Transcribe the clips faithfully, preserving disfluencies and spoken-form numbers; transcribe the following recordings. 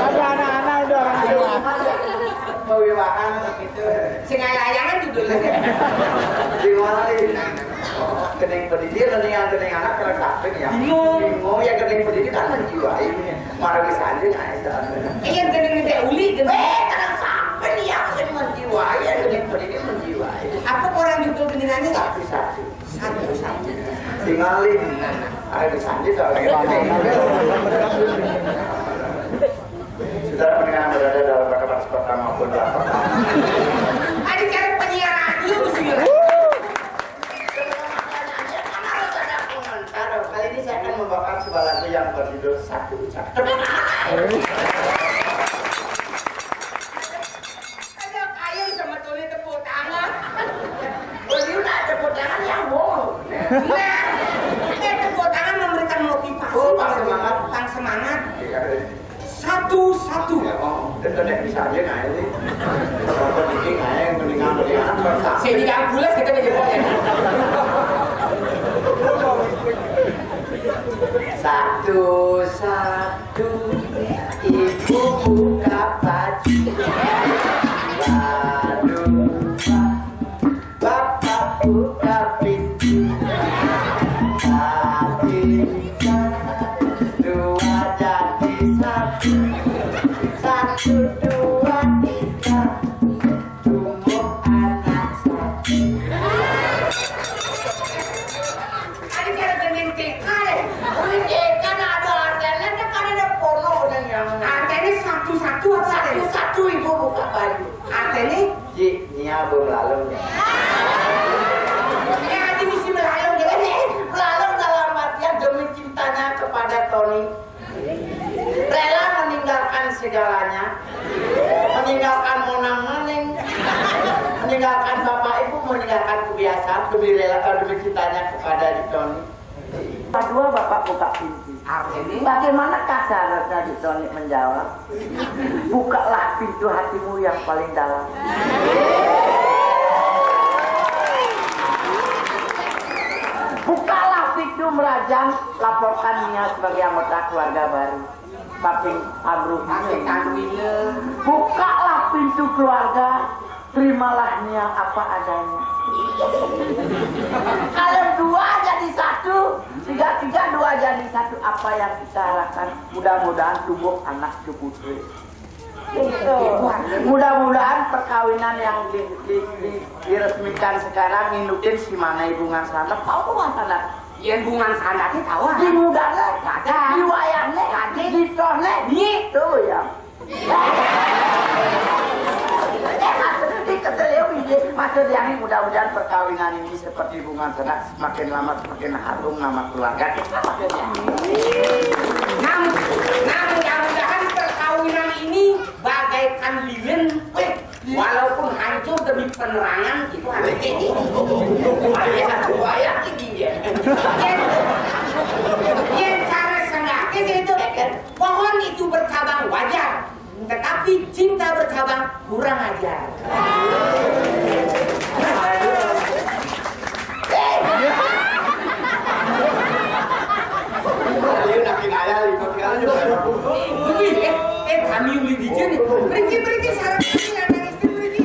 Ada anak-anak udah orang tua. Pewiwahan gitu. Sing layangan judulnya. Diwali. Geuning pendidik, geuning, geuning anak, geuning samping ya. Bingung. Bingung ya, geuning pendidik kan menjiwai. Marawi sanjung, ah, itu. Iya, geuning téh uli, geuning. Eh, geuning samping ya, maksudnya menjiwai, ya, geuning pendidik menjiwai. Apa orang judul geuningannya? Satu-satu. Satu-satu. Tinggalin. Ada di sanjung, soalnya. Saudara pendengar yang berada dalam rangka pertama pun dapat. Ada cara penyiar radio, sih. Kan harus ada komentar. Kali ini saya akan membawakan sebuah lagu yang berjudul Satu Ucap. Tepuk tangan. Ada kayu sama Tony tepuk tangan. Oh, ini udah tepuk tangan yang mau. Nah, eh, tepuk tangan memberikan motivasi. Oh, pang semangat. Pang semangat. Iya. Satu-satu. Ya, oh, dan tadi bisa aja, nah, ini. Kalau pendidik, nah, yang mendingan, mendingan, bersatu. Saya tidak pulas, kita aja. Satu-satu, ibu buka baju. Baru, bapak buka pintu. Tadi, dua jadi satu. Satu, dua, tiga. Tumbuh anak satu. Ada cara dengan T K deh. Udah T K, nah, ada artinya, kan ada porno, udah yang artinya satu-satu apa deh? Satu-satu, ibu buka baju. Artinya? Ji, nia belum lalu ya. Eh, hati misi melalung, ya. Ini melalung dalam artian demi cintanya kepada Tony. Rela meninggalkan segalanya, meninggalkan monang-maning, meninggalkan bapak ibu, meninggalkan kebiasaan demi rela, demi cintanya kepada Ditoni. Kedua, bapak buka pintu. Apa ini? Bagaimana kasarnya Ditoni menjawab? Bukalah pintu hatimu yang paling dalam. Bukalah pintu merajang, laporkan Nia sebagai anggota keluarga baru. Paping Amru. Paping Amru. Bukalah pintu keluarga, terimalah Nia apa adanya. Kalau dua jadi satu, tiga, tiga, dua jadi satu, apa yang kita harapkan? Mudah-mudahan tumbuh anak cucu putri. Gitu. Mudah-mudahan perkawinan yang di, di, di, diresmikan sekarang ngindukin si mana ibu ngan sanak. Tahu tuh ngan sanak? Yang bungan sanaknya tahu. Di mudana. Ada. Di wayahnya. Ada. Di tohnya. Iya. Tuh ya. Eh, maksud, di kesel ya, Widi. Maksud yang ini mudah-mudahan perkawinan ini seperti bunga sanak, semakin lama semakin harum nama keluarga kita, maksudnya. Nah, nah, mudah-mudahan perkawinan ini bagaikan lilin, weh, walaupun hancur demi penerangan, itu ada. Ada satu wayang tinggi dia. Yang, yang cara sengaknya itu, pohon itu bercabang wajar, tetapi cinta bercabang kurang ajar. Tapi, eh, eh, kami yang di sini. Berhenti, berhenti, sarang kami yang nangis, berhenti.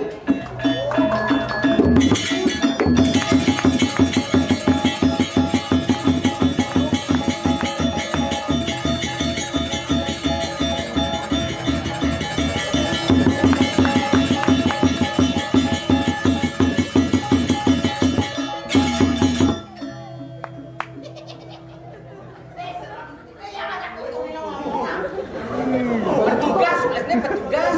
Petugas, tulisnya petugas.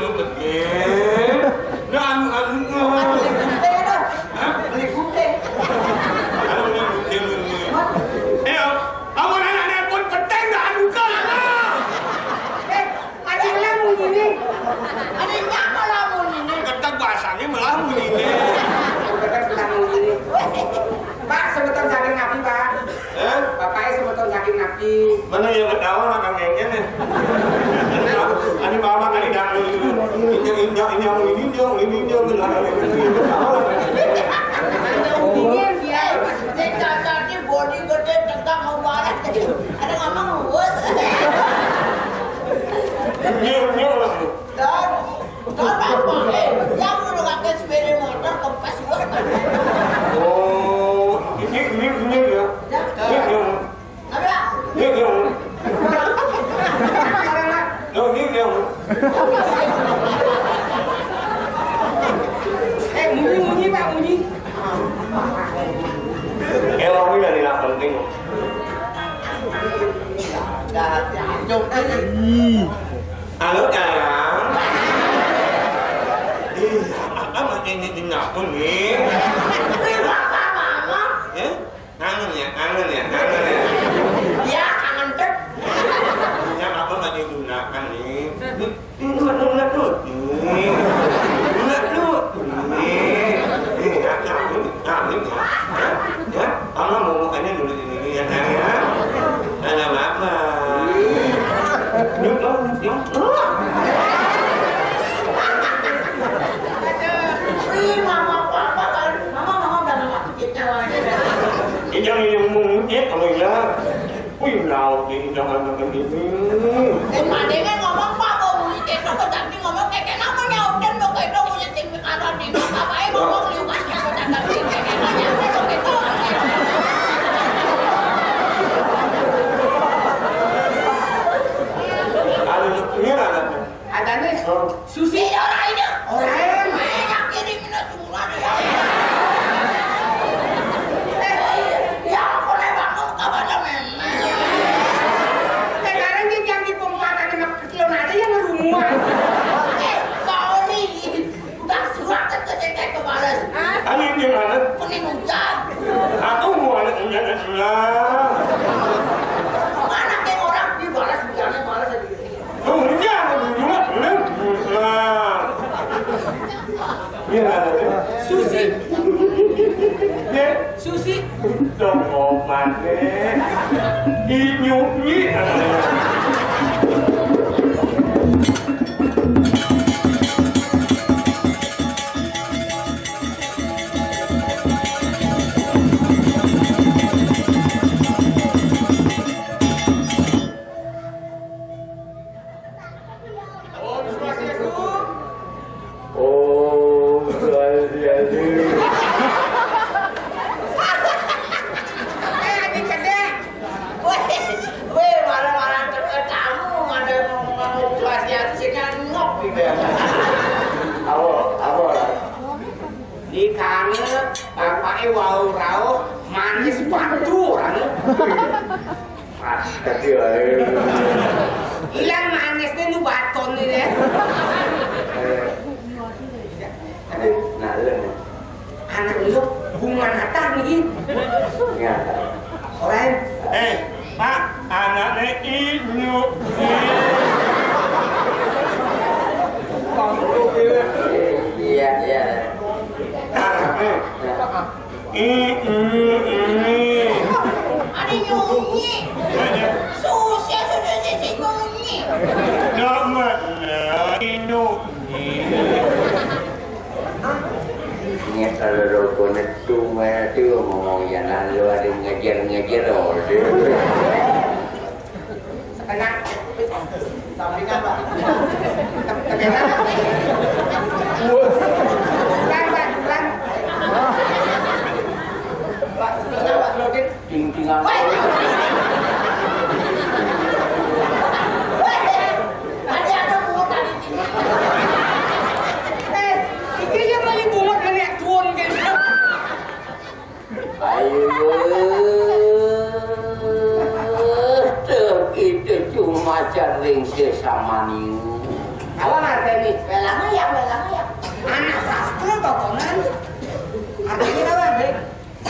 Anu, anu, anu. Hah? Beli gunting. Anu, beli gunting, beli gunting. Eh, amun anak nelpon, peteng dah, anu, kan, anu. Eh, ada yang lamun ini. Ada yang nyapa lamun ini. Ketek bahasanya melamun ini. Ketek melamun ini. Pak, semeton saking napi, Pak? Eh? Bapaknya semeton saking napi? Mana yang ketawa makan ngengnya nih? Ini mama kali dangdut itu. Ini, ini, ini, yang ini, yang ini, yang ini, yang ini. Dingin dia. Dia cacarnya body gede, tegak, mau baret. Ada ngomong, "Bos." Ini, ini orang tuh. Dan, dan apa? Eh, yang udah pakai sepeda motor, kempes, Bos. Oh, ini, ini, ini ya. Ya. Ini, ini. Apa? Ini, ini. Ini, ini. Eh, munyi, munyi, Pak, munyi. Elok ini dari lapang ini. Dah, ya, jom. Halo, Kang. Iya, apa makin ini dinapun nih? Ya? Kangen ya, kangen ya, kangen ya. Iya, kangen, Cep. Ya, apa makin gunakan nih? Ini mah nggak tuh. Ini nggak tuh. Ini. Ini ya, kangen, kangen ya. Ya, ya. Mama mau mukanya dulu ini ya, Kang, ya. Ada apa? Yuk, yuk, yuk. Ih, mama, papa, mama, mama udah mama kecil aja. Ini yang minum mungkin kalau ya. Wih, lauk ini jangan makan ini. Eh, Pak Dene ngomong, Pak, mau beli cendol, tapi ngomong kayak kenapa nyautin lo kayak dong punya tinggi kanan di bawah, apa ya ngomong liu kasih aku datang di sini, nanya apa lo gitu. Ada ini ada. Ada nih. Oh. Susi. Iya, orang ini. Orang. Eh, yang kiri minat surat ya. Eh, ya, aku lebar tuh kapan ada meme. Sekarang dia yang di pempatan sama kecil ada yang rumah. Eh, sorry. Udah surat ke cek ke balas. Hah? Anu yang mana? Pening hujan. Aku mau anak hujan sudah. Mana kayak orang dibalas hujannya balas aja gitu. Hujan, hujan, hujan. Iya, ada. Susi. Ya. Susi. Dong, obat, eh. Inyuk, nyi. Om Swastiastu. Om Swastiastu. Eh, Haji Cedek. Weh, weh, malah-malah deket kamu, ada yang ngomong Om Swastiastu, sini ngop gitu ya. Apa, apa? Di kana bapaknya wau rauh, manis batu orangnya. Pas kecil, eh. Hilang manisnya lu baton ini ya. Eh. Aduh, nah, lu nih. Anak lu bunga natah nih. Ya. Orang. Eh, Pak, anaknya Inyu. Iya, iya. Anaknya. Ini, ini. Ada nyunyi. Sampingan, Pak. Tegenan, Pak. Bulan, Pak, bulan. Pak, sebentar, Pak, Claudine. Ting-tingan. Woi. Woi. Tadi ada bunga tadi. Eh, iki yang lagi bunga ngeliat tuan gitu. Ayo, teu kitu cuma cering sesamaniu. Apa artinya? Welang ya, welang ya. Anak sastra totonan. Artinya apa, Beb?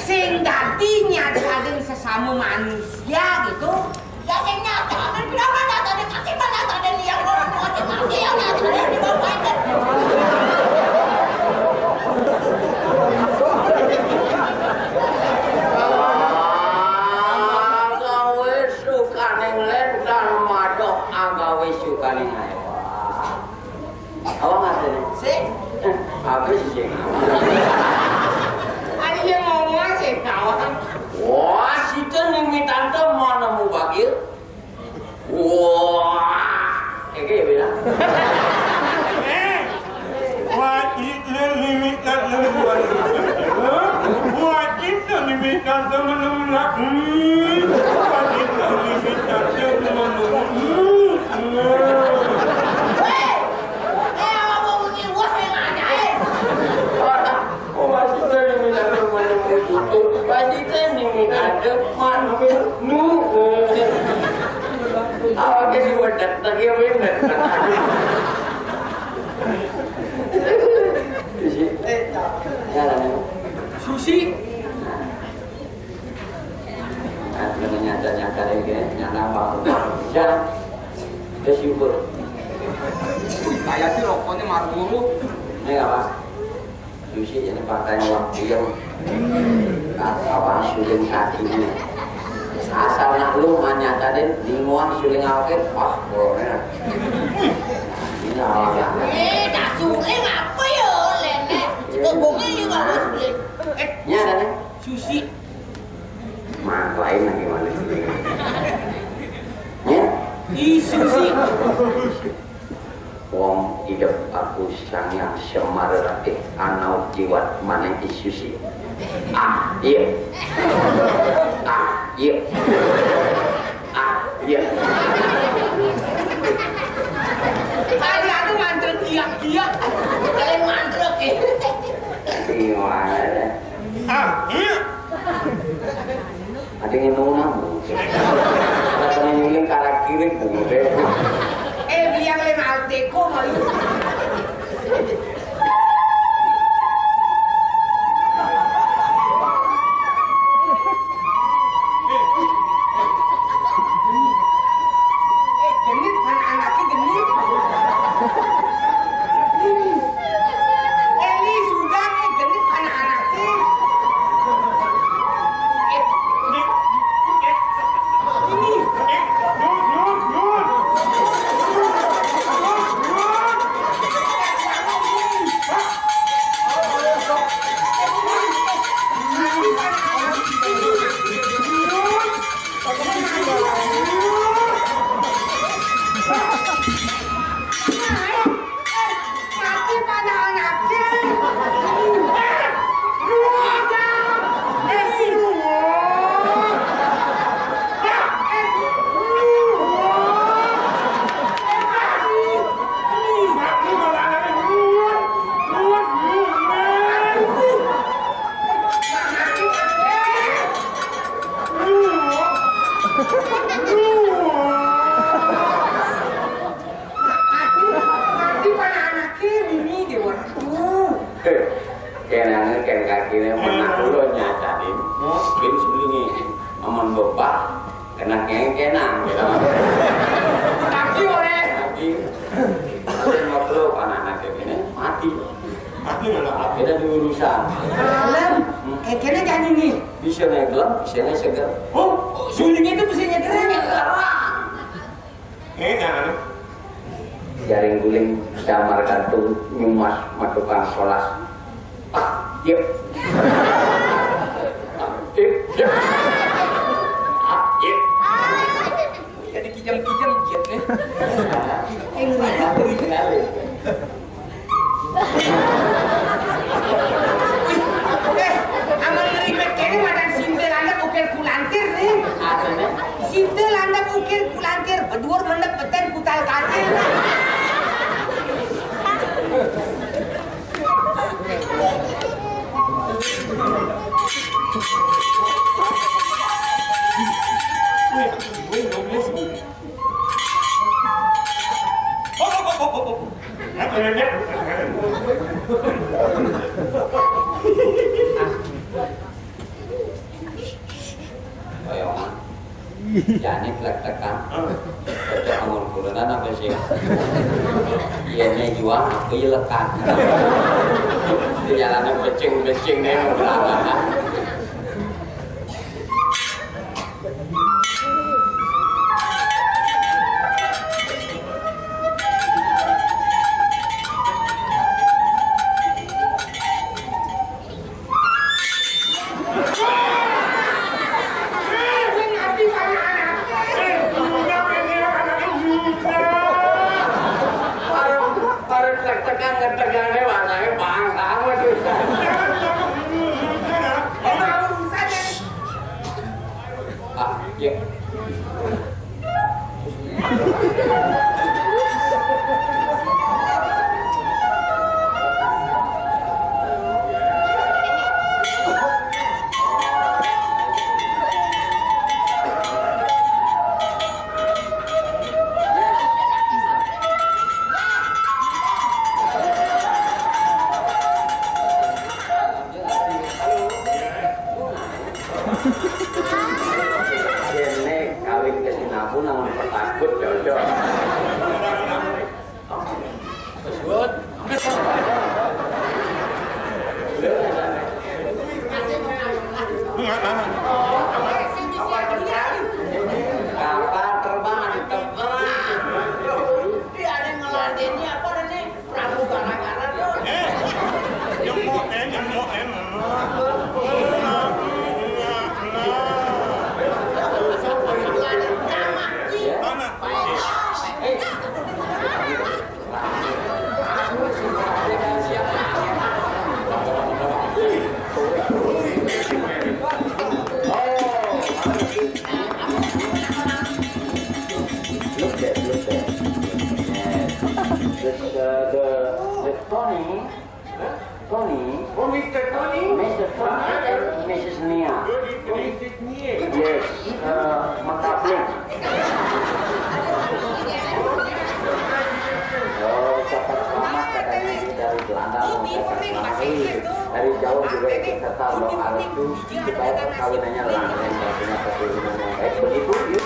Sing dadi nyadarin sesama manusia gitu. Ya sing nyadarin, kenapa nyadarin? Kasih mana nyadarin yang orang tua di mati yang nyadarin di bawah itu. Agawe sukaning lentan madoh, agawe sukaning ayo. Awang artinya? Sing. Habis sing. Ada yang ngomong sing awang. Wah, situ ning mitante mau nemu bagil. Wah, kayak gitu ya. Eh, wah, itu limit kan lembuan. Wah, itu limit kan teman-teman. Hmm. Wah, itu limit kan teman-teman. Hmm. Hmm. Eh, apa bunyi wah yang ada, eh? Oh, masih tadi minta teman-teman itu. Pasti kan diminta teman. Nu. Awake diwadak, tak ya bener. Susi. Ya, lah. Susi. Nah, nyata-nyata ini, nyata apa? Ya. Ya, syukur. Kayak sih rokoknya Marlboro. Ini apa? Susi ini pakai waktu yang apa suling hatinya. Asal nak lu manyatanin linguan suling awake, wah, boleh. Ini apa? Eh, dah suling apa ya, Len, eh? Suka bongkar juga lu suling. Eh, nyata nih. Susi. Mak lain lagi mana suling? Ya? Ih, Susi. Wong idep aku Sang Hyang Semar Ratih anaut jiwat maneh Susi. Ah, iya. Ah, iya. Ah, iya. Tadi aku mantrek kiak-kiak. Kalian mantrek ya. Gimana? Ah, iya. Ada yang nuna, Bu. Rasanya nyuling karak kiri, Bu. Eh, beli yang lain Alteco, malu. Eh, genit, anak-anaknya genit. Eli sudah nih, genit anak-anaknya. Eh, ini, ini, ini. Mati pada anaknya. Mati pada anaknya, Mimi, dia orang tuh. Kenangan kan kakinya pernah dulu nyatanin. Bin sebelumnya aman bebak, kena kengkenang gitu. Kaki oleh. Kaki. Tapi mau peluk anak-anak kayak gini, mati. Mati mana? Kita diurusan. Lem, kengkennya jangan ini. Bisa ngegelem, bisa seger. Oh, sulingnya itu bisa nyegeran. Nyegeran. Eh, jangan. Jaring guling, damar gantung, nyumas, matukang solas. Ah, yep. Ah, yep, yep. Ah, yep. Ya, Kijem-kijem jet nih. Eh, ngeri, ngeri sekali. Eh, amun ngeribet kene madan sintil landep ukir kulantir nih. Apa nih? Sintil landep ukir kulantir, bedur mendep beten kutal katil. Ayo, Mak. Jani plek-plekan. Cocok amun kulunan apa sih? Iya, nih jual apa iya lekan. Di jalannya becing-becing nih, berangkat. Para tek-tekan ngetegannya warnanya bangsa amat tuh. Ah, iya. Kene kawin ke Singapura nang petakut cocok. Wes, Bud. Kapal terbang ada terbang. Dia ada yang ngeladeni apa ada nih? Pramugara-gara tuh. Eh, nyemok, eh, nyemok, eh. Mana? Look there, look there. Yes. The, the, the, the Tony, Tony, Oh, Mister Tony. Mister Tony and Missus Nia. Good evening, Missus Nia. Yes, uh, makabling. Oh, ucapan selamat katanya ini dari Belanda, mau ucapan selamat. Dari jauh juga ikut serta lo harus tuh supaya perkawinannya lancar dan punya keturunan yang baik. Begitu, yuk.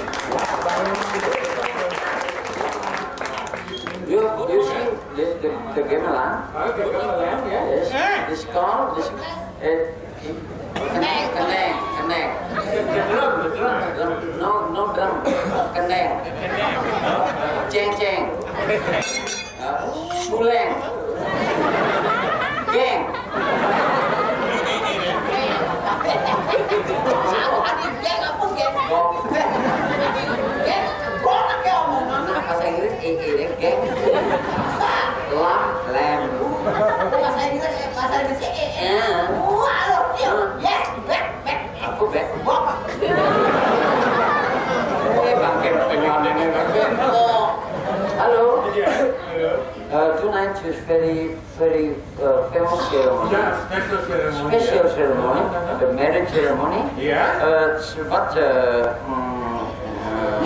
You, you see this, the, the gamelan? Okay, gamelan, yeah. Yes. This call, this, eh, keneng, keneng, keneng. Drum, drum. No, no drum. Keneng. Ceng, ceng. Suleng. Geng. Apa nih, geng apa geng? Gok. Geng, gok pakai omongan. Bahasa Inggris, eh, eh, geng. Lam, lem. Bahasa Inggris, eh, bahasa Inggris, eh, eh. Iya. Wah, lo, iya. Yes, back, back. Aku back. Gok. Eh, bangke penyonennya, bangke. Oh. Halo. Iya, halo. Uh, tonight is very, very uh, famous ceremony. Yeah, special ceremony. Special ceremony, the marriage ceremony. Yeah. Uh, it's what, uh, mm, uh,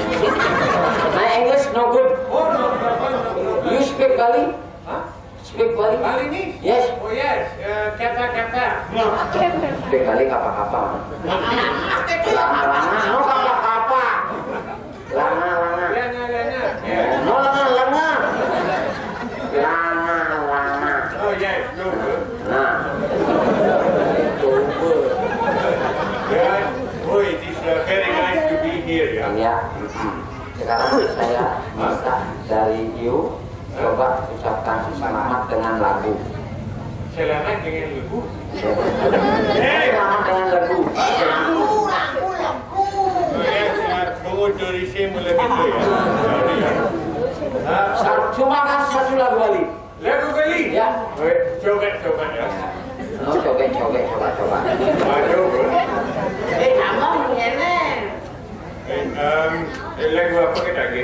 my English no good. Oh, no problem, no problem. You speak Bali? Huh? Speak Bali? Balinese? Yes. Oh, yes. Uh, kata-kata. No. Speak Bali kapa-kapa. Lama-lama, no kapa-kapa. Langa, langa. Langa, langa. No, langa, langa. Langa, langa. Oh, yes, no good. Nah. Coba. Well, oh, it is uh, very nice to be here, ya. Iya. Sekarang saya minta dari you coba ucapkan selamat dengan lagu. Selamat dengan lagu. Selamat dengan lagu. Lagu, lagu, lagu. Oh, yes, uh, go to receive Mulai gitu ya. Nah, sa-, cuma kan satu lagu kali. Lagu kali? Ya. Oke, coba, coba ya. Oh, coba, coba, coba, coba. Waduh. Eh, abang ngene. Eh, em, eh, lagu apa kita lagi?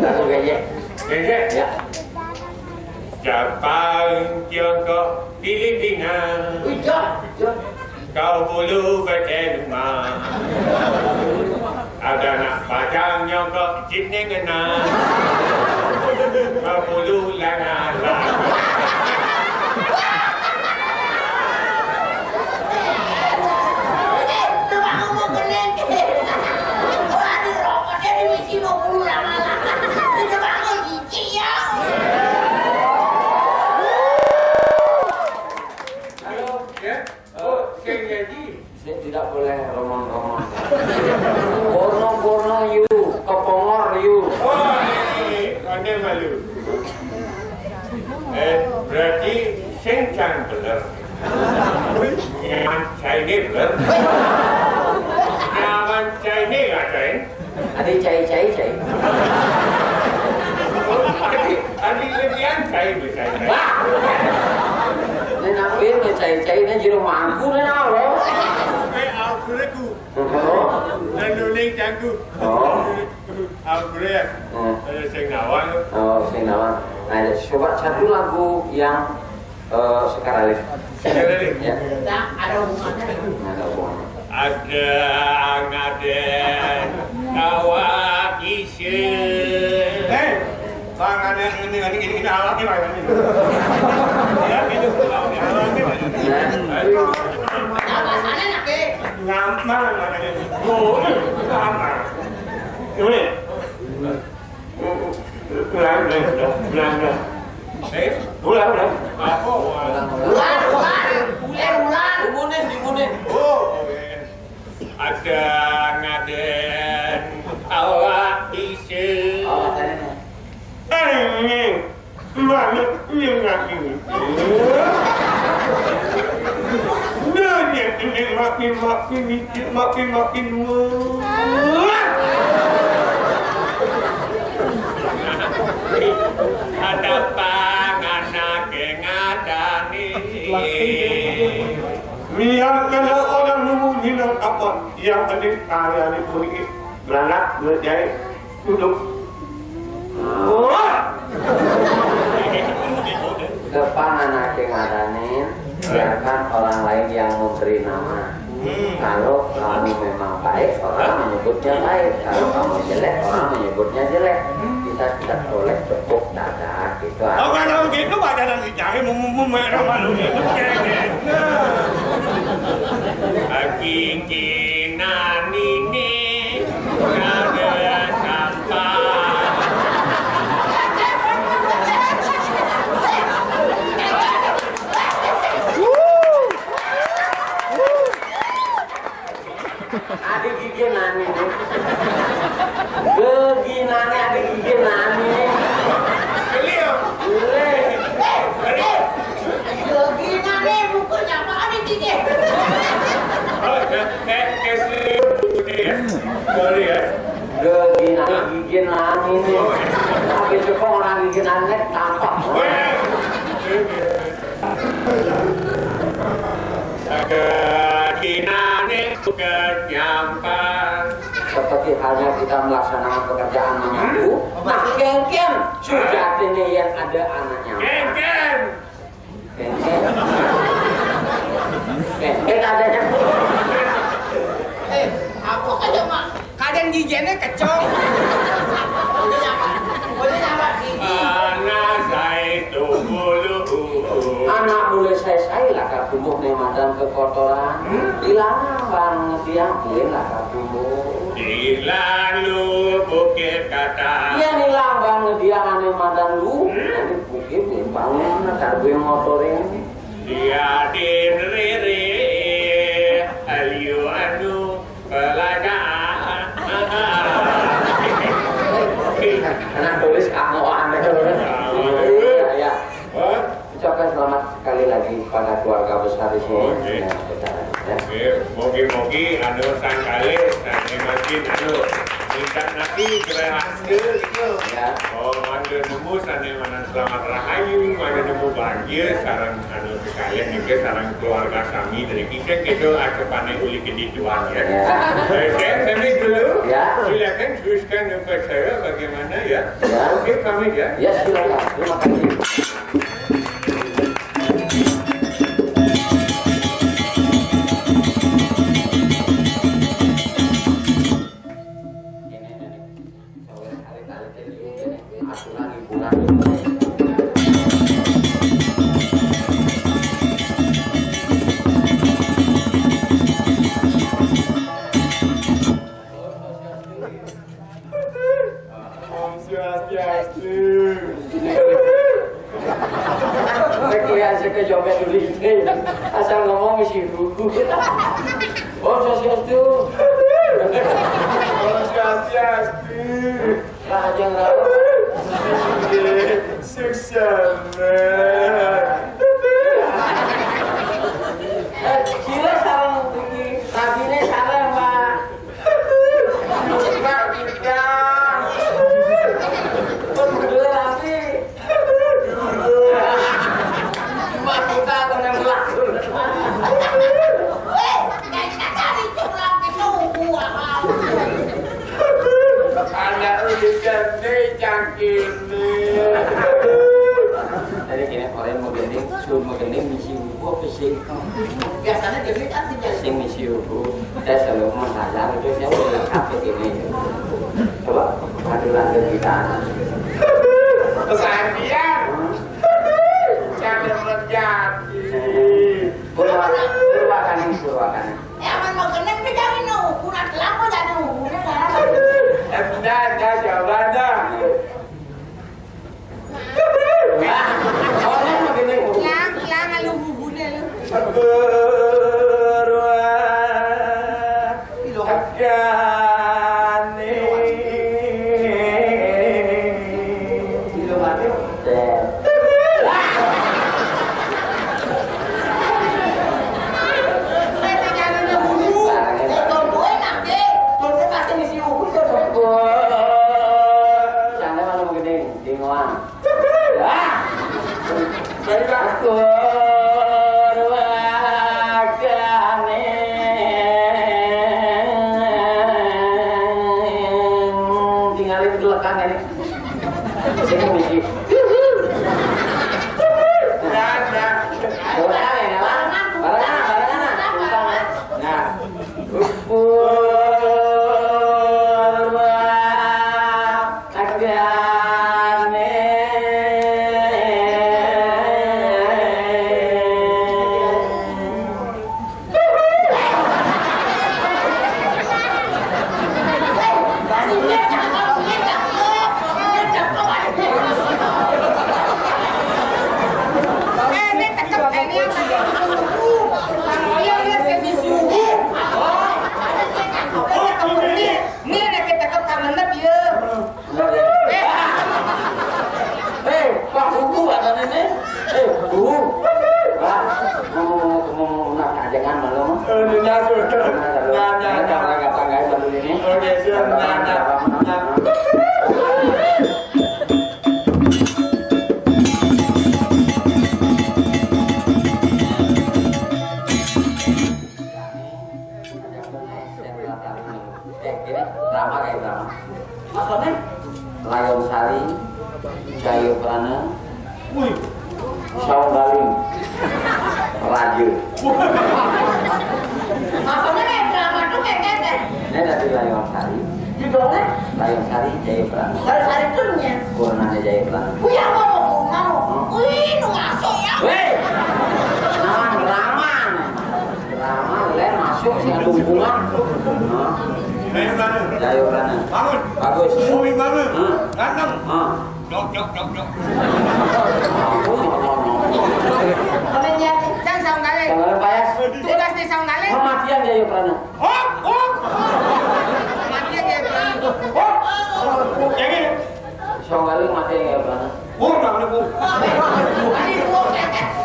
Lagu gajah. Gajah? Ya. Jepang, Tiongkok, Filipina. Ujah, ujah. Kau bulu beteluma. Ada nak pajang nyokok jin yang ngena. Kau bulu lana lana. Halo. Ya? Oh, sing nyanyi. Saya tidak boleh romong-romong. Porno-porno you, kepongor you. Oh, ini, ini, ini, anda malu. Eh, berarti sing can bener. Nyaman cai ini bener. Nyaman cai ini nggak cai? Ada cai-cai, cai. Adi, adi lebihan cai, cai, cai. Wah! Ini nak beli cai-cai, ini jero mangku, ini nak lo. Eh, aku reku. Oh. Dan nuling canggu. Oh. Aku ya. Hmm. Ada sing nawang. Oh, sing nawang. Nah, ya, coba satu lagu yang, eh, Sekar Alif. Sekar Alif. Ya. Nah, ada hubungannya. Nah, ada hubungannya. Ada ngaden awak isin. Eh, Bang, ada ini, ini, ini, ini awak gimana nih? Ya, gitu. Awak gimana? Nah. Nah, bahasanya nak, Be? Ngampang, makanya. Oh, ngampang. Ini. Ulang, ulang, ulang, ulang. Eh? Ulang, ulang. Apa? Ulang, ulang. Eh, ulang. Dimunin, dimunin. Oh, oke. Ada ngaden awak isin. Oh, ada. Eh, ini. Mana ini ngaden? Nanya ini ngaden, ngaden, ngaden, ngaden. Ada panganak ngadani. Biarkanlah orang nemu minat apa yang penting karya ini beranak berjaya duduk. Wah! Depan anak yang ngadanin, biarkan orang lain yang memberi nama. Hmm. Kalau kamu memang baik, orang menyebutnya baik. Kalau kamu jelek, orang menyebutnya jelek. Kita tidak boleh tepuk dada gitu. Oh, kalau gitu, badan lagi cari, mau, mau, mau, mau, malu gitu. Nah. Hakikinan ini ada sampah. Ada gigi nani nih. Gigi nani, ada gigi nani. Beliau. Boleh. Gigi nani, bukunya apa? Ada gigi. Oh, ya. Eh, eh, sorry ya. Sorry ya. Gigi nani, gigi nani nih. Tapi coba orang gigi nani tampak. Weh. Saketinane bukan nyampang. Seperti halnya kita melaksanakan pekerjaan menyapu, nah, kengken, sujatine yang ada anaknya. Kengken. Kengken. Kengken adanya. Eh, apa aja, Mak? Kadang giginya kecong. Boleh nyamar, boleh nyamar gigi. Anak saya itu bulu. Anak bulu saya, saya lakar tumbuh ning madan kekotoran. Hmm? Ilang bang dia, dia lakar tumbuh. Di lalu bukit kata. Iya, ilang bang dia ning madan lu. Hmm? Bukit, bangun, lakar gue motorin. Dia di riri, aliu anu, Pelajaran. Anak tulis kamu aneh. Ya, ya. Hah? Ucapkan selamat sekali lagi pada keluarga besar di sini. Oke. Ya, besar, ya. Oke, mogi-mogi anu sangkali, sangkali masih Minta nanti gerai hasil gitu. Ya. Oh, mangga nemu sané manah selamat rahayu, mangga nemu bahagia, sareng anu kekalih juga sareng keluarga kami dari kita gitu, aja pané uli kedituan ya. Ya. Oke, kami dulu. Ya. Silakan teruskan upacara bagaimana ya. Ya. Oke, kami ya. Ya, silakan. Terima kasih. Om Swastiastu. Iki asik ke joget dulu iki. Asal ngomong misi buku. Om Swastiastu. Om Swastiastu. Raja Rawa. Suksana. Eh, sira sareng iki. Rabiné sareng, Pak. Suksana. Pun bener rapi. Mas, kita akan yang berlaku. Eh, kayak kita cari curang itu, gua. Anak udah gede, cangkirnya. Jadi gini, orang mau gending, suruh mau gending, misi buku apa sih? Biasanya gending kan sih, sing misi buku. Kita selalu menghalang itu, saya udah lengkap begini. Coba, aturan kita. Pesandian. Jangan menjadi. Purwa-, purwakane, purwakane. Eh, aman mau kena pegang ini, ukuran kelapa jadi ukuran darah. Eh, dah, dah, jawaban dah. Wah, orang begini. Lang, lang, lu bubune lu. Purwa. Agane. Kilo mati. Sana mana begini, di ngoan. Baiklah. Tinggalin dulu kan ini. Sing misi. Nah, nah. Barengan, barengan. Nah. Purwa. Agane. Ini nek ketekep kangen ya. Eh, Pak Buku ada ini. Eh, Bu. Pak, mau, mau, mau, nak ajengan malu. Eh, ini aku. Nah, nah, nah. Nah, nah, nah, nah, nah, ini. Oke, siap. Nah, nah, nah. Eh, ini drama kayak drama. Apa nih? Layang Sari, Jaya Prana, wih, Saung Galing, Raja. Apa nih kayak drama tuh kayak gitu? Ini dari Layang Sari. Judulnya? Layang Sari, Jaya Prana. Layang Sari tuh nih. Purnanya Jaya Prana. Wih, apa mau mau? Hmm? Wih, nu masuk ya. Weh, naon drama? Drama, lén masuk sing ada hubungan. Nah. Ayo, Prana. Ayo, Prana. Bangun. Bagus. Umi bangun. Hah? Ganteng. Hah? Dok, dok, dok, dok. Ampun, ampun, ampun. Kami niat, kan saung galé. Saung galé payas. Tugas di saung galé. Matian dia, ayo, Prana. Hop, hop. Matian dia, Prana. Hop. Jadi, saung galé matian dia, Prana. Pur, namanya pur.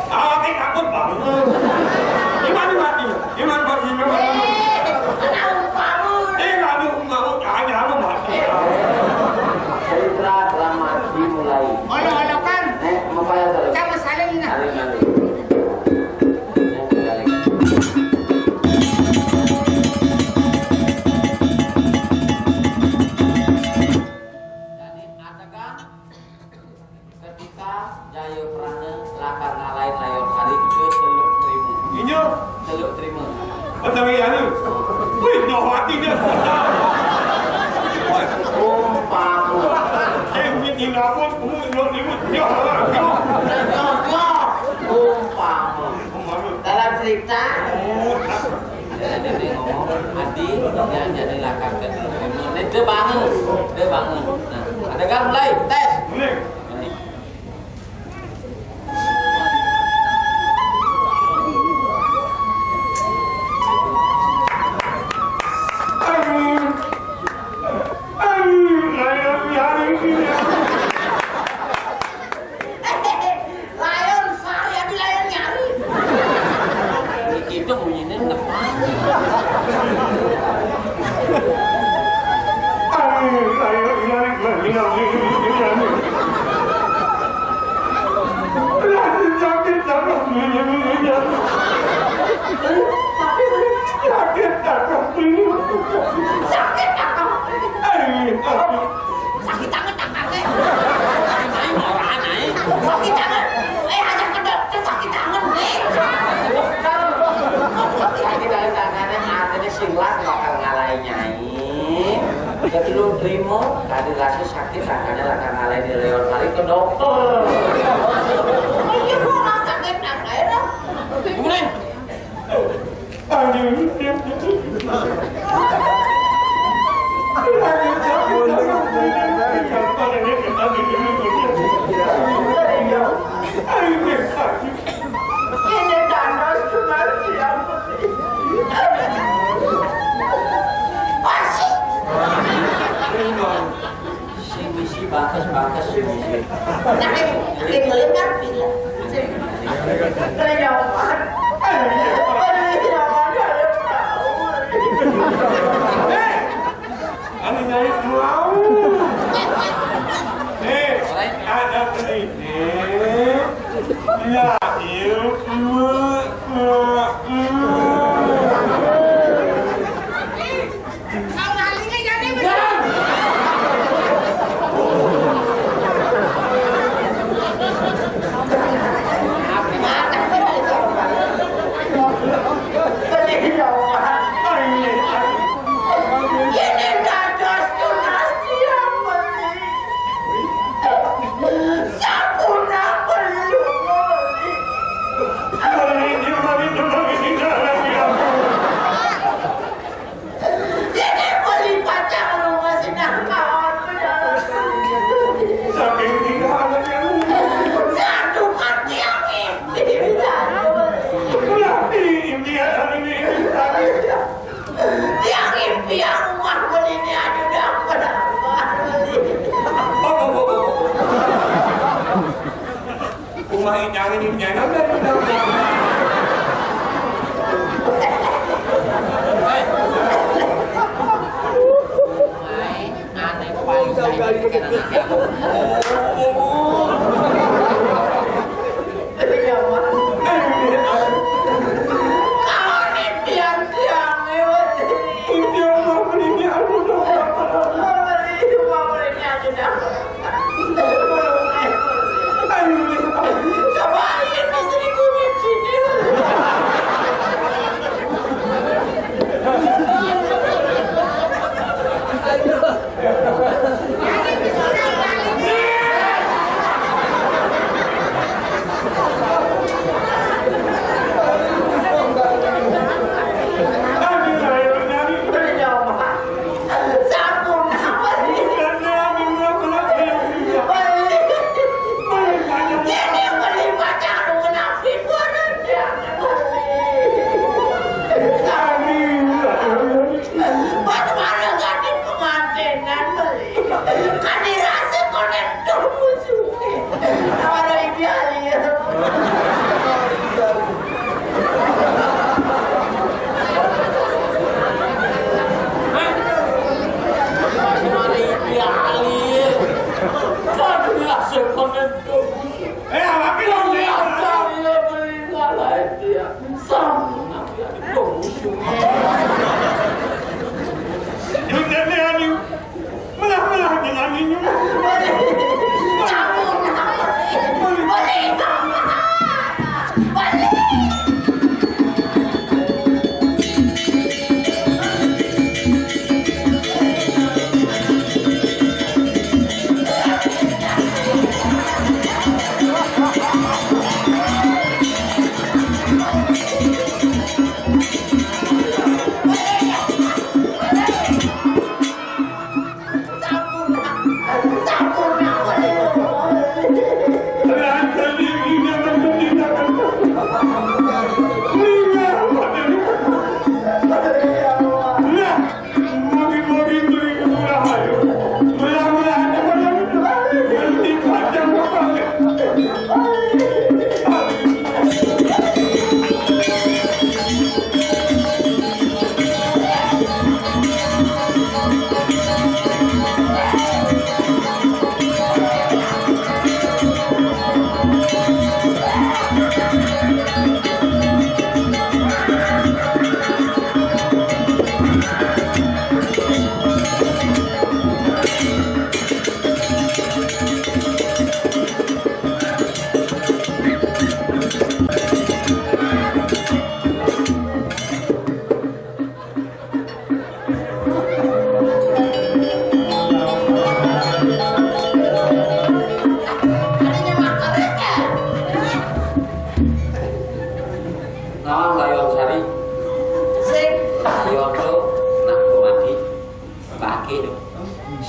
Ah, ini takut banget. Gimana mati? Gimana mati? Gimana mati? Eh, aduh, mau, jangan, jangan mati. Jadi, jadi, jadi lakar ke dulu. Ini dia bangun, dia bangun. Nah, ada kan mulai tes. Mulai. Layon, sehari-hari layon nyari. Itu bunyinya enak banget. Ayo, ayo, nyari, nyari, nyari. Sakit, sakit, sakit, sakit, sakit. Sakit, sakit. Ayo, ayo. Sakit tangan, tangan, eh. Aing ora, aing. Sakit tangan. Eh, ajak ke dokter, sakit tangan, eh. Sakit tangan, tangannya artinya silat bakal ngalahin nyai. Jadi lu terima, tadi rasa sakit tangannya bakal ngalahin di leon kali ke dokter. Iya, gua nggak sakit tangan, eh, dah. Gimana? Sing misi bangkes-bangkes sing misi. Tapi, tapi ngelingan, bila. Keren amat. Keren amat, ada tahu. Anu nyai mau. Eh, ada ini. Ya, iya. Ini beli pacar lu masih nakal. Saking tinggal anaknya. Satu kaki yang ini. Lah, ini India hari ini. Yang impian rumah beli ini aja udah pada. Rumah ini nyari ini nyari. Aneh, paling saya ini kan anaknya. Kalau impian tiang lewat. Impian mau beli ini, aduh, dong. Mau beli, mau beli ini aja dah. Aduh, aduh. Coba ini seribu biji. Bagaimana gadis pengantinan beli? Kan dirasa konek tuh musuhnya. Kalau ideal ya. Bagaimana ideal ya? Kan dirasa konek tuh musuhnya. Eh, apa bilang dia? Dasar ya beli ngalahin dia. Sama. Yuk, deh, deh, aduh. Melah, melah, dengan ini.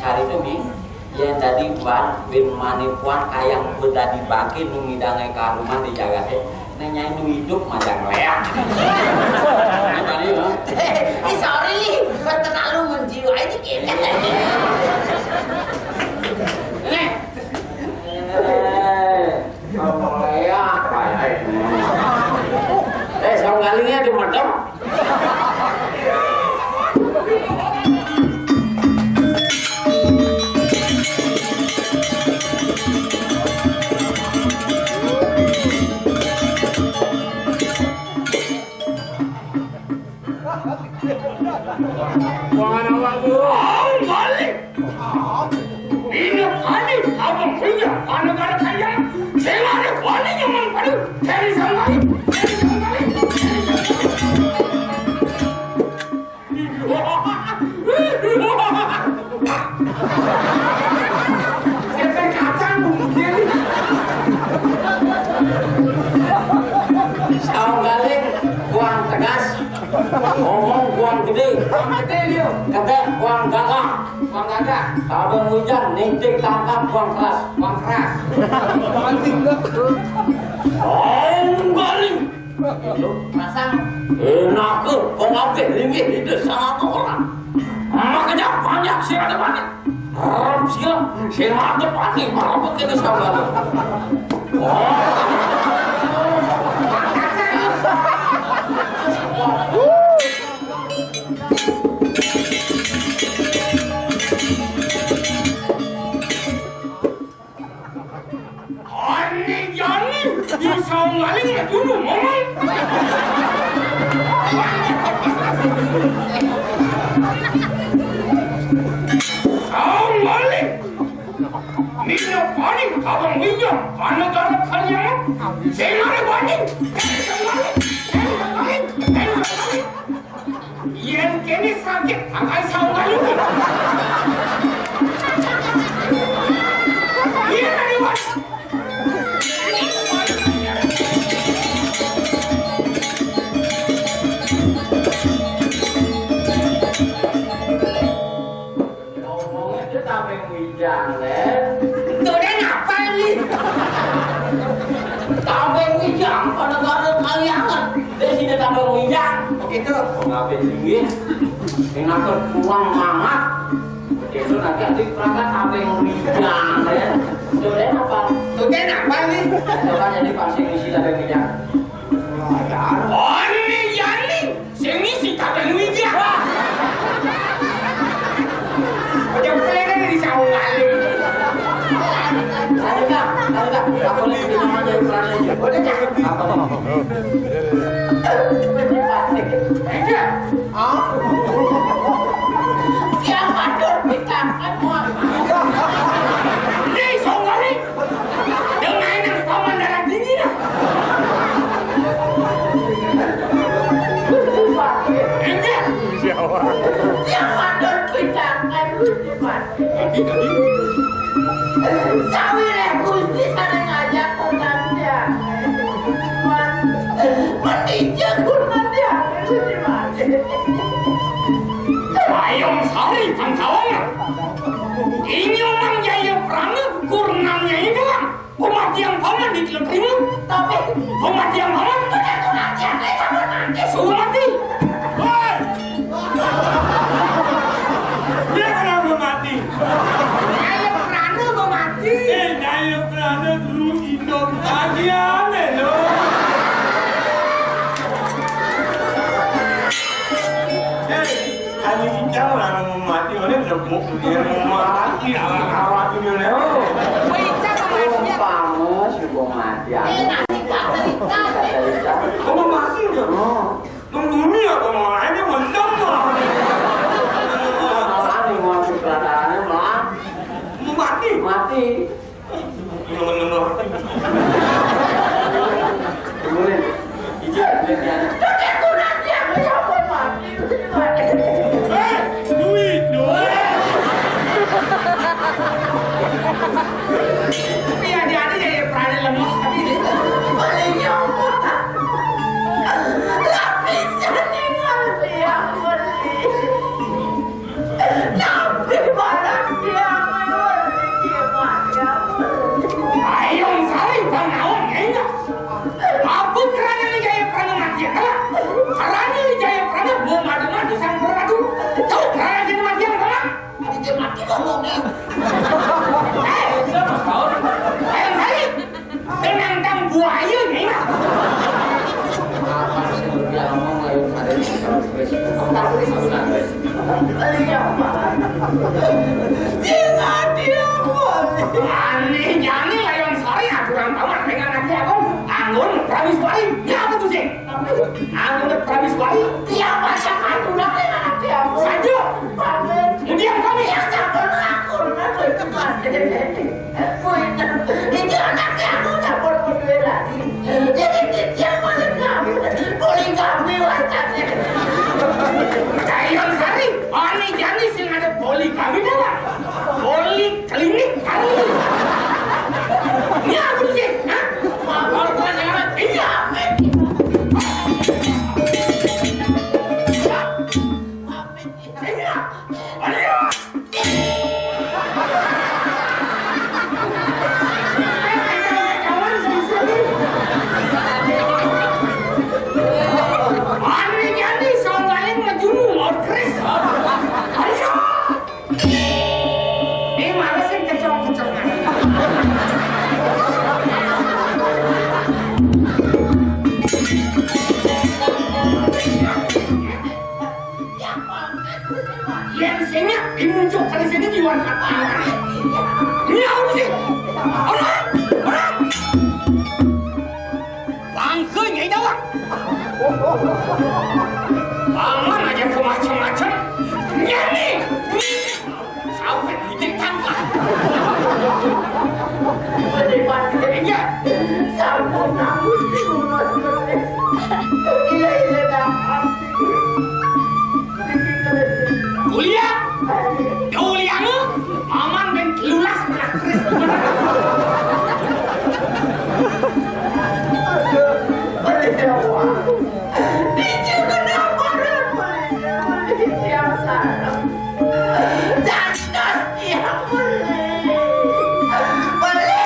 Hari itu, Mi, yang tadi Puan, bin mani Puan kayang bedadi bangke nu ngidange karuman di jagate. Nek nyai nu idup majang leak. Ini tadi, ha? Eh, sorry, terlalu menjiwai dikit. Nek. Eh, leak, leak. Eh, saung galingnya di medem. Wah, anak waktu. Balik. Ini kali abang punya anak-anak kaya. Saya ada kali yang mau pada cari sangkali. Cari sangkali. Cari sangkali. Saung galing, buang tegas, ngomong buang gede, buang gede dia, kagak buang gagah, buang gagah, tabang hujan, ninting tangkap, buang keras, buang keras. Saung galing. Pasang. Enak, kok kabeh linggih di desa orang. Makanya banyak sih ada banyak. Arab sih, sing ada panik, malah pakai desa baru. Oh. Ane jani, di saung galing mah dulu ngomong. Saung galing. Nino paling abang wijang, karena galak kalian. Saya mana paling? Saya paling. Saya paling. Saya paling. Yen kene sakit, angkai saung galing. Iya, tadi, Wan. Ngomongnya dia tambah wijang, Len. Tuh, dia ngapa ini? Tambah wijang, pada gak ada kaliangan. Dia sini tambah wijang. Begitu. Ngapain sih? Ini aku pulang mangat. Begitu nanti adik perangkat tambah wijang, Len. Tuh, dia ngapa? Tuh, dia ngapa ini? Coba jadi pasti ngisi tambah wijang. Oni yani, sing ngisi kabeh wijang. Aja pelene di saung alim. Ayo, Kak, ayo, Kak. Aku lagi namanya ukuran aja. Boleh, Kak? Apa, Kak? Ayo. Siapa tuh? Minta apa? Ini saung alim. Dengan paman darah tinggi dah. Enggak. Siapa? Yang patut kita kan Gusti Patih. Sawi leh Gusti sana ngajak pertanyaan. Mending jago nanti Gusti Patih. Payung sari pangkawangan. Inyo Mang Jaya Prana kurnamnya itu, Bang. Pematian paman di Teluk Timur. Tapi pematian paman bukan pematian, eh, kamu nanti suruh mati. Woi! Dia kenapa mati? Nyai Prana mau mati. Eh, Nyai Prana dulu hidup bagian, eh, lo. Eh, Kali Ical lah mau mati, oleh lebok dia mau mati, awak-awak ini, Leo. Wih, Ical mau mati, ya? Umpama si mau mati, ya. Eh, nasib tak cerita. Kata Ical. Kamu mati, ya? Oh. Tunggu dunia, kamu lainnya mendem, lah. Malah nih, mau si peradaannya, malah. Mau mati? Mati. Temen-temen. Dengerin. Ijak, ijak, ijak. Eh, duit, duit. Tapi ya, dia ada ya, ya, pernah lemes, tapi dia. Belinya. Lapisan yang harus dia beli. Tapi mana dia Sing adi apa? Ané jani Layon Sari aturan paman ring anaké agung. Anggon Pramis Bali. Ya apa tuh, sing? Anggon Pramis Bali. Tiap macam aturan ring anaké agung. Saja. Paman. Kemudian kami yang campur akur. Iki anaké agung campur kudu lagi. Iki titiang poligami. Poligami wacané. Layon Sari, ané jani sing ada poligami dalam. Poliklinik kali. Ini apa sih? Hah? Apa sih? Iya. Iya. Ayo. Ané jani soal lain ngejulu, Lord Chris. Ayo. Ini malah sih kecong-kecongan. Yén sing nyak dimunjuk kali sini di luar kata. Ini apa sih? Orang, orang. Bangke Nyai Dawang. Paman aja ke macem-macem. Nyai. Sampai titik tangkap. Iya. Sampun, sampun. Iya, iya, dah. Kuliah. Kuliah lu. Paman ben lulas. Aduh. Aduh. Ini juga dapat beli, beli tiang sarap. Dados tiang beli. Beli.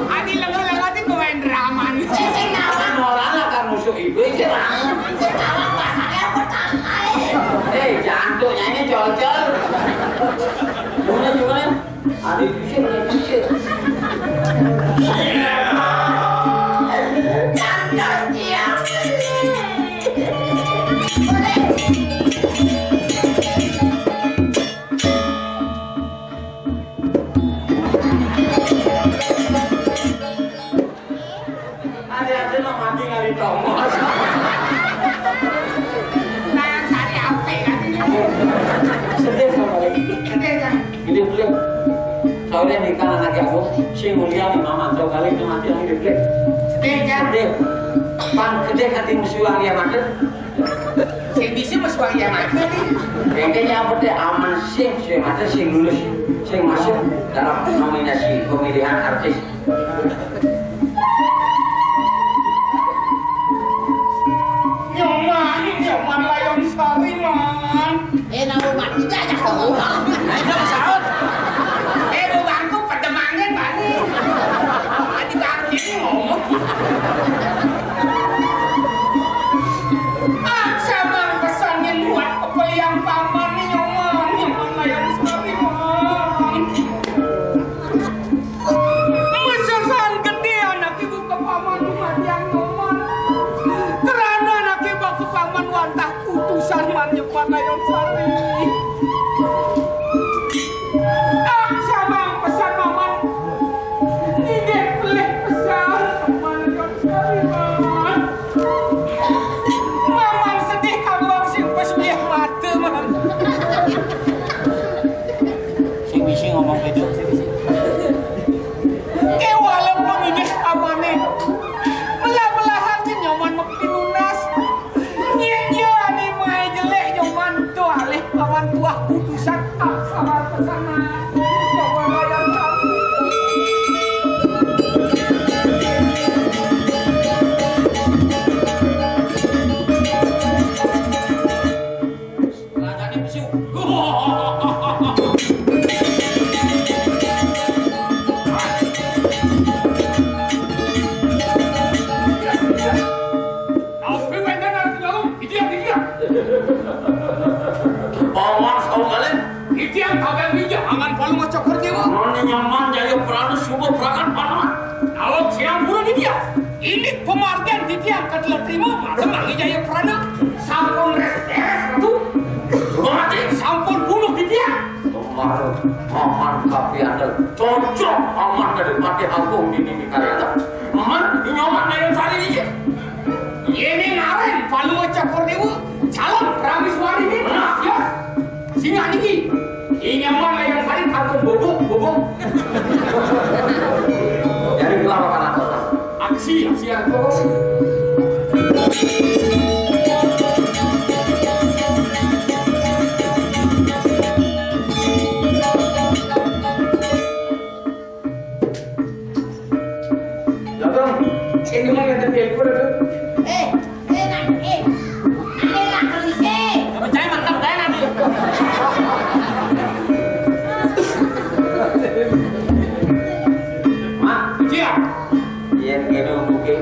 Adi lengo-lengo ti pemain drama nih. Sing, sing nawang. Ora lah kan musuh ibu iki ra. Sing nawang pasangnya apa tangkai? Eh, jangan tuh nyanyi col-col. Gimana, gimana? Adi bisa, adi bisa. Jangan siap. Ada-ada lo mati ngali tongos. Nah, cari apa kan ini? Sedih sama lagi. Sedih kan? Ini beliau. Soalnya nikah anak aku, si mulia nih mama, jauh kali itu mati lagi deh. Sedih kan? Sedih. Pan gede hati musuh yang dia makan. Sing bisa mesti bang yang mati nih. Kayaknya apa deh aman sih, sing ada sing lulus, sing masuk dalam nominasi pemilihan artis. Nyoman, Nyoman Layon Sari, Man. Eh, nama mati aja kok ngomong. Ayo, saut. Eh, lu bangku pedemangan, Bani. Tadi bangku ngomong. Ah, sama pesannya buat pepelian paman nih, Nyoman. Nyoman Layon Sari, Man. Mesesan gedé anak ibu ka paman dumadian Nyoman. Kerana anak ibu ka paman wantah putusan man nyepat Layon Sari. Ah, samang pesan maman. Nidih pelih pesan man Layon Sari, man. Maman sedih kaluang sing pesulih mata, man. Sing bisi ngomong beda, sing bisi. Ké walaupun ini pamané melah-melahan si Nyoman mesti nunas. Nyén ya animai jelék Nyoman tuh alih paman tuah putusan aksara pesanan. Coba bayangkan. Rajané bisu. Tapi wénten anak dalam, iki yang iki ya. Paman saung kalian. Iki yang kagak bijak, angan palu ngocok kerja, Bang. Noni nyaman, jaya peranu, subuh perangan. Iya, ini penghargaan titiang katelah terima, malem Agi Jayaprana. Sampun beres-beres, Ratu. Sudah mati, sampun bunuh titiang. Kemarin, Paman tapi ada cocok, Paman dari Patih Agung di Nini Karya. Paman, Nyoman Dayang Sari ini. Ini naren, Palua Cokor Dewa, calon Prameswari ini. Nah, ya. Singgah niki. Ini mah yang paling kantong bobok, bobok. Jadi kelapa kan apa? Aksi, aksi apa? Datang. Ini mah kata telepon tuh. Eh, eh, nak, eh. Ada nak permisi. Percaya mantap, saya nanti. Mak, iya. Iya, gitu, oke.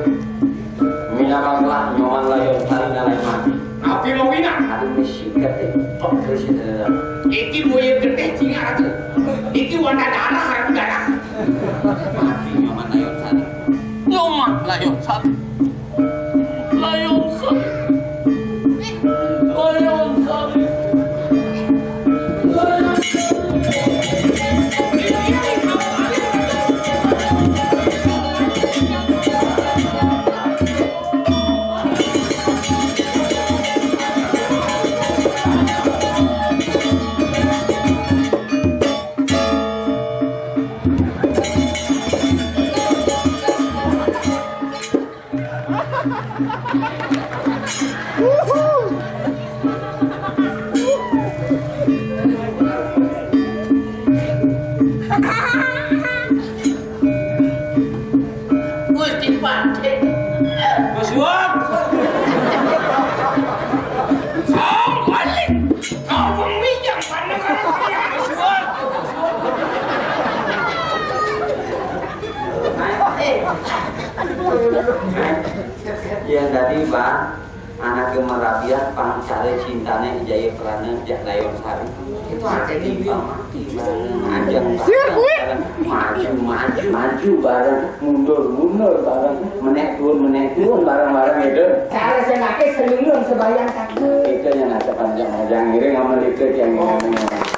Mina bangla, Nyoman Layon, Salina lain mati. Api mau mina. Aduh, misi kete. Kok terus itu? Iki boye gede, cinga tuh. Iki warna darah, aku darah. Mati Nyoman Layon Sari. Nyoman Layon Sari. Layon Sari. Layon Sari. Layon Sari. Gusti Patih. Bos Wak. Song balik. Kau pemijang pandangan. Bos Wak. Yang tadi, Bang, anak gemerabian, pangcare cintane Jayaprana, Jak Layon Sari. Itu artinya mati bareng, ajak bareng, maju, maju, maju bareng, mundur, mundur bareng, menek turun, menek turun bareng-bareng itu. Cara saya pakai selingkuh sebayang takut. Itu yang ada panjang, yang ngiring sama itu yang ngiring.